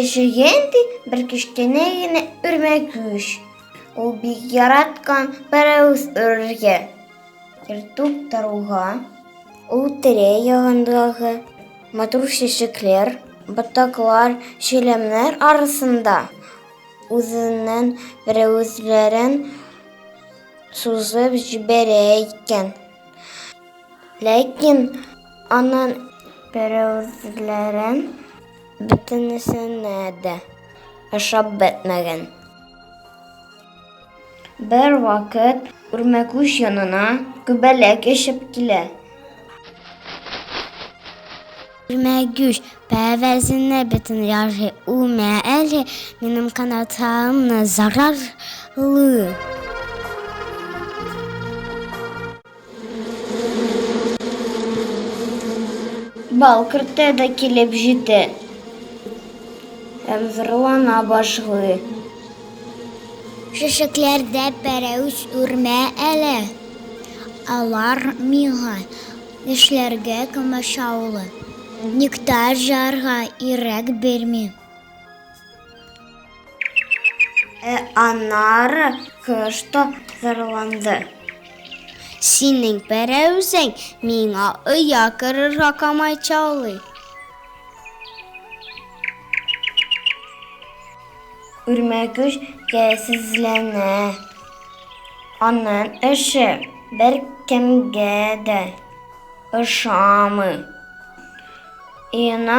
Яшәгән ди бер кечкенә генә үрмәкүч. Ул бик яраткан пәрәвез өрергә. Иртүк торуга, ул тирә-ягындагы матур чәчәкләр, ботаклар, чиләмнәр арасында үзенең пәрәвезләрен сузып җибәрә икән. Ләкин аның пәрәвезләрен бөтенесенә дә ошап бетмәгән. Бер вакыт үрмәкүч янына күбәләк очып килә. Үрмәкүч, пәрәвезне бөтен ярый үрмә әле, минем канатларымны зарарлы. Бал корты да килеп җитә һәм зарлана башлый. Чәчәкләрдә пәрәвез үрмә әле, алар миңа эшләргә комачаулый, нектар җыярга ирек бирми. Ә аннары кош та зарланды. Синең пәрәвезең миңа оя корырга комачаулый. Үрмәкүч кәсезләнә. Аның эше беркемгә дә ошамый. Өенә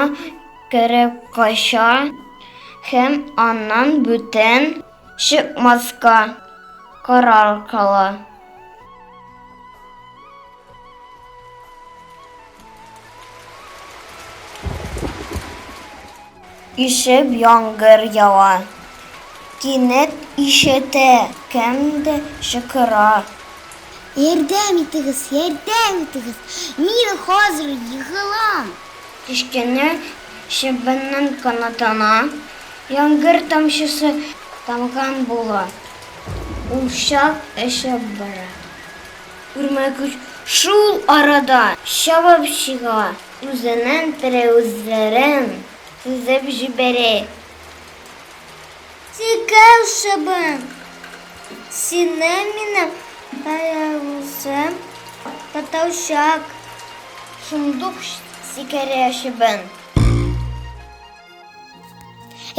кереп кача һәм аннан бүтән чыкмаска карар кыла. Ишеп яңгыр ява. Кинәт ишетә, кемдер чакыра. Ярдәм итегез, ярдәм итегез, мин хәзер егылам! Кечкенә чебеннең канатына яңгыр тамчысы тамган була. Ул чак очып бара. Үрмәкүч шул арада чабып чыга, үзенең пәрәвезләрен сузып җибәрә. Текәл чебен, сине минем пәрәвезем тотачак. Шундук сикерә чебен.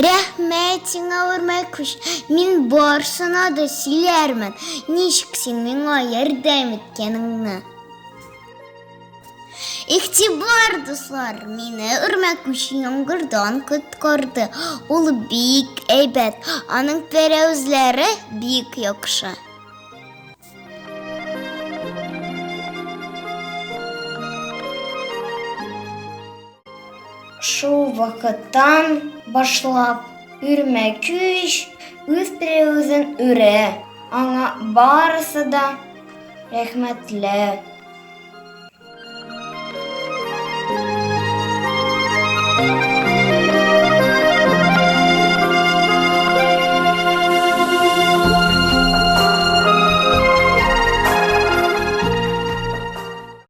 Рәхмәт сиңа, үрмәкүч. Мин барсына да сөйләрмен, ничек син миңа ярдәм иткәнеңне. Игътибар, дуслар, мине үрмәкүч яңгырдан коткарды. Ул бик әйбәт, аның пәрәвезләре бик яхшы. Шул вакыттан башлап үрмәкүч үз пәрәвезен үрә. Аңа барысы да рәхмәтле.